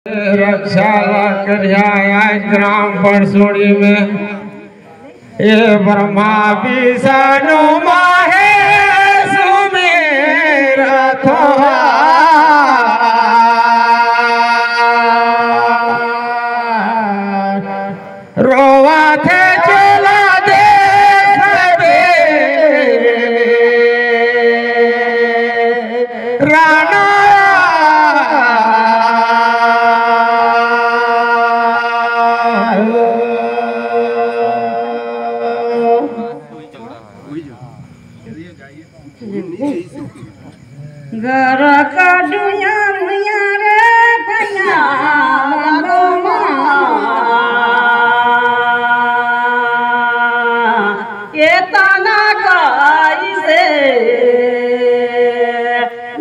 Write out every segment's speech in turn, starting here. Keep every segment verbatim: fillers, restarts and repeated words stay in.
रक्षा ला करिहा आज ग्राम परसोड़ी में। ए ब्रह्मा विष्णु महेश मेरा थोहार। रोवा थे चला देश बे राना। घर का दुनिया भुइया रे भैया लगो माँ। एतना कइसे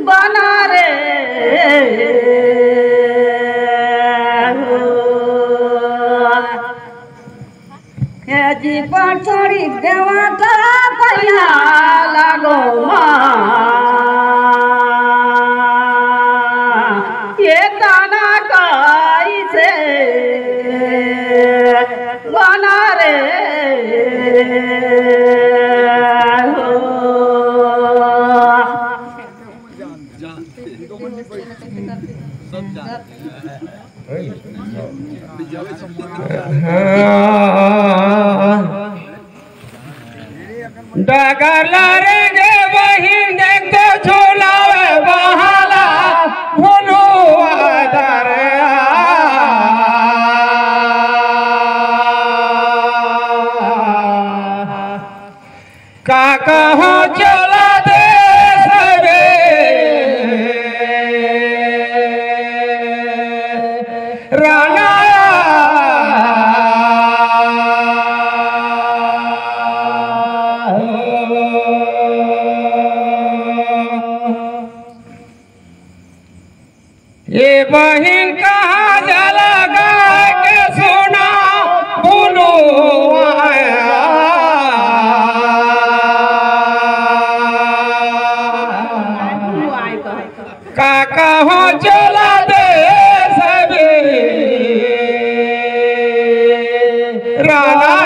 बना रे हो। हे जी परसोड़ी देवा का भैया लगो माँ। एतना कइसे बना रे हो। डगर ला रे गे बहिन, देख तो झुलावे बहाला भुलुआ दरया। का कहो चला देश बे राना। ए बहिन कहाँ जला गाय के सुना भुलुआ। का कहो चला देश बे राना।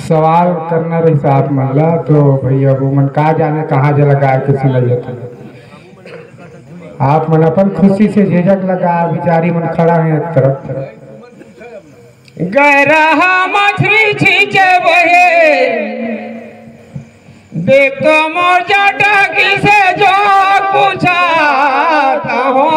सवाल करना रहिस आप मन ला, तो भैया वो मन का जाने कहाँ जला गाय के सुनाई जाता। आप मन अपन खुशी से झिझक लगा, बिचारी मन खड़ा है एक तरफ। गैरहा मछरी छींचे बहे, देख तो मोर जटा किसे जो पूछा हो।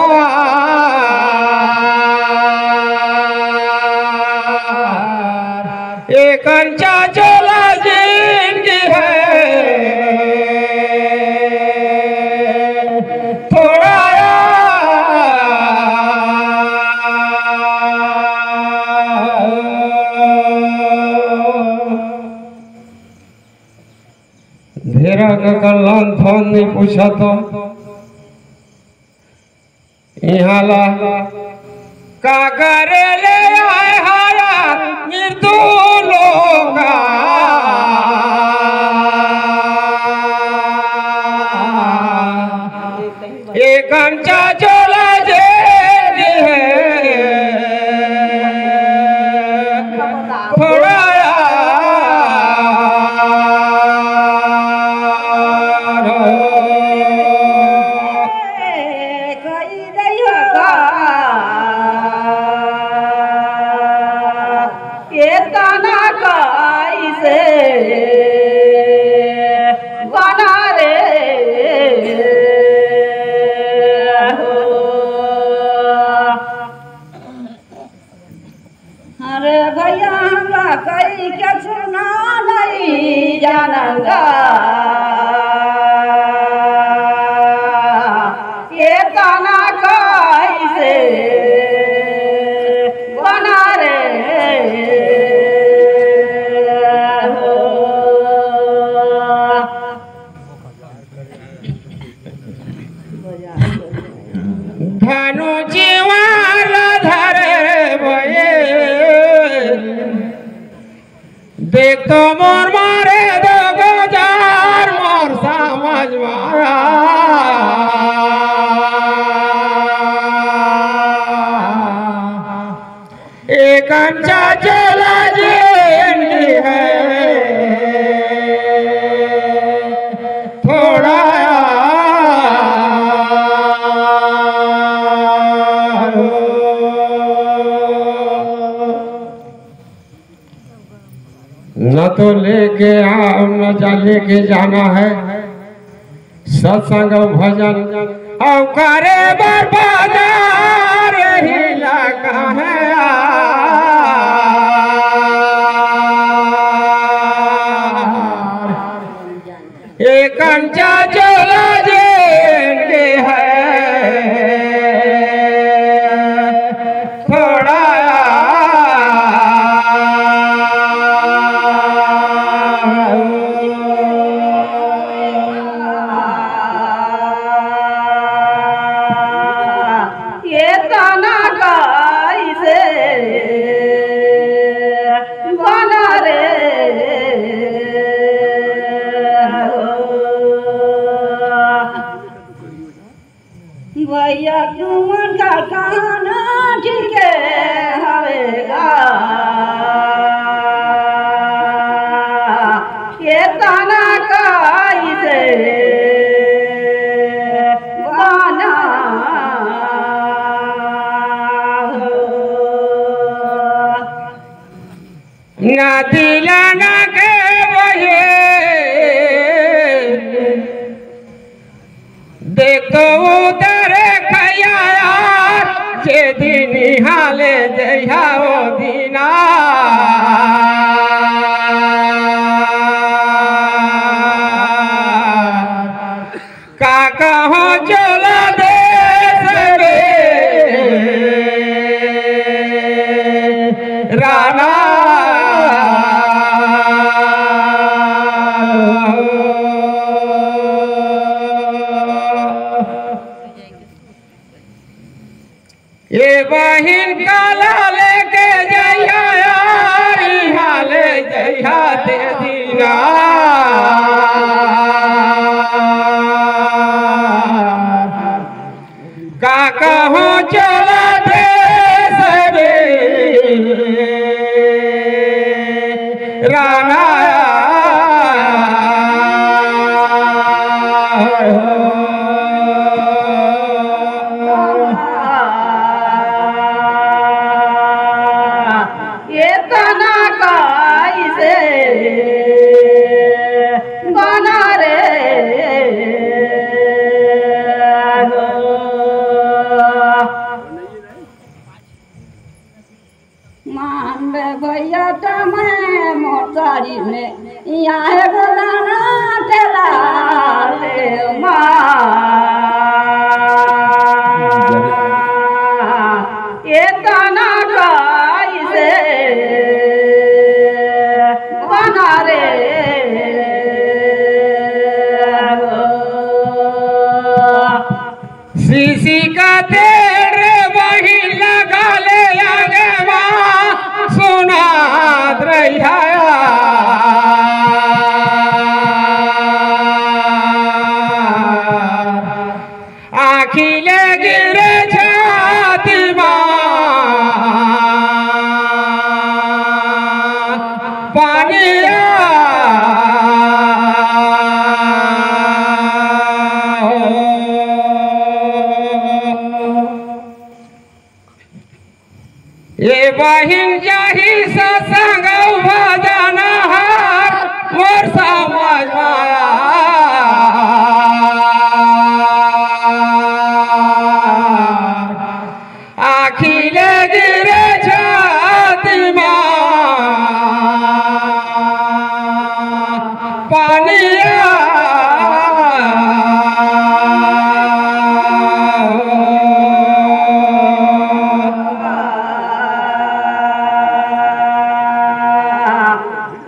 एक अंचा चला जिंदगी है थोड़ा यार। ढेर अंग कर लन धन नहीं पूछा तो इहाँ ला का करे ले आए हारा मृत्यु लोगा। एक अंचा चला जे है थोड़ा यार। एतना कइसे बना रे हो। अरे भैया, हमरा कई के सुना नहीं जानंगा, एतना कइसे बना रे हो। धनु जीवाल धरे भये, देख तो मोर मारे दो गो जार मोर समझ माया। एक अंचा चला जेन की है थोड़ा। न तो लेके आ, न जा लेके जाना है। सत्संग अउ भजन अउ करे बर बाजार ही लगा है यार। एक अंचा चला जेन के है थोड़ा। ये तना कैसे बना रे हो। भैया तुमन का कहना ठीक हवेगा। ये तना कैसे बना हो। नदी लाना के बहे देख तो उधर खैया यार, जे दिन हाले जइहा ओ दिना। का कहो चला देश रे राना। ए बहिन काला लेके जइहा यार, इहाँ ले जइहा ते दिना। का कहो चला देश रे राना। ये तना कैसे बना रे हो। मान बे भैया तमय मोर साड़ी में, यहाँ है बोलाना तेरा ले माँ। ये तना कैसे बना रे हो। सीसी का तेल रे बहिन लगा ले आगे माँ, सुनात रही है। आँखी ले गिरे छाती माँ पानिया। ए बहिन जाही सत्संग भजन हर मोर समझ माया। आँखी ले गिरे छाती माँ पानिया।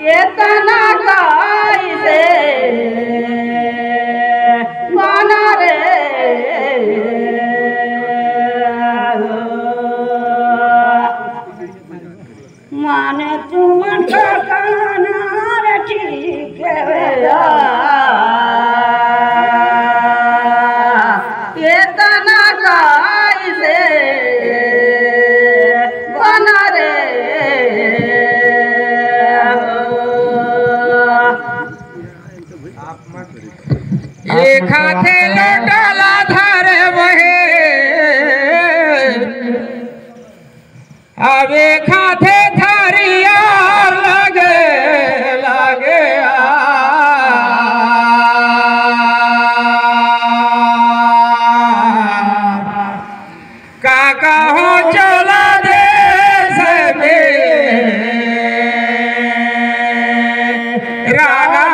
ये तना कैसे बना रे हो। माने तुमन का कहना खाथे लोटा ला धरे बहे, अबे खाथे थरिया लगे, लगे आ। का कहो चला देश में राना।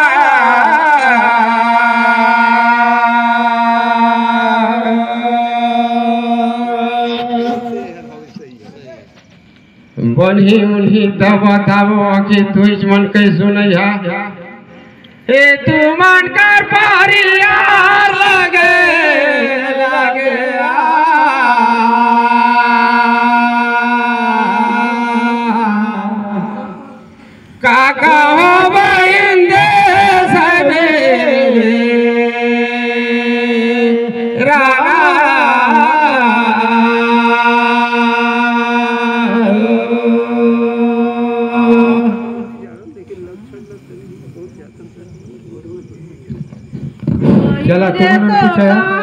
बन्ही उन्ही दबा दबा के तुझ मन कई सुनैया। ए तुमन कर परियार लगे, लगे आ। का कहो बहिन देश में राना। चला, तुमन कुछ है?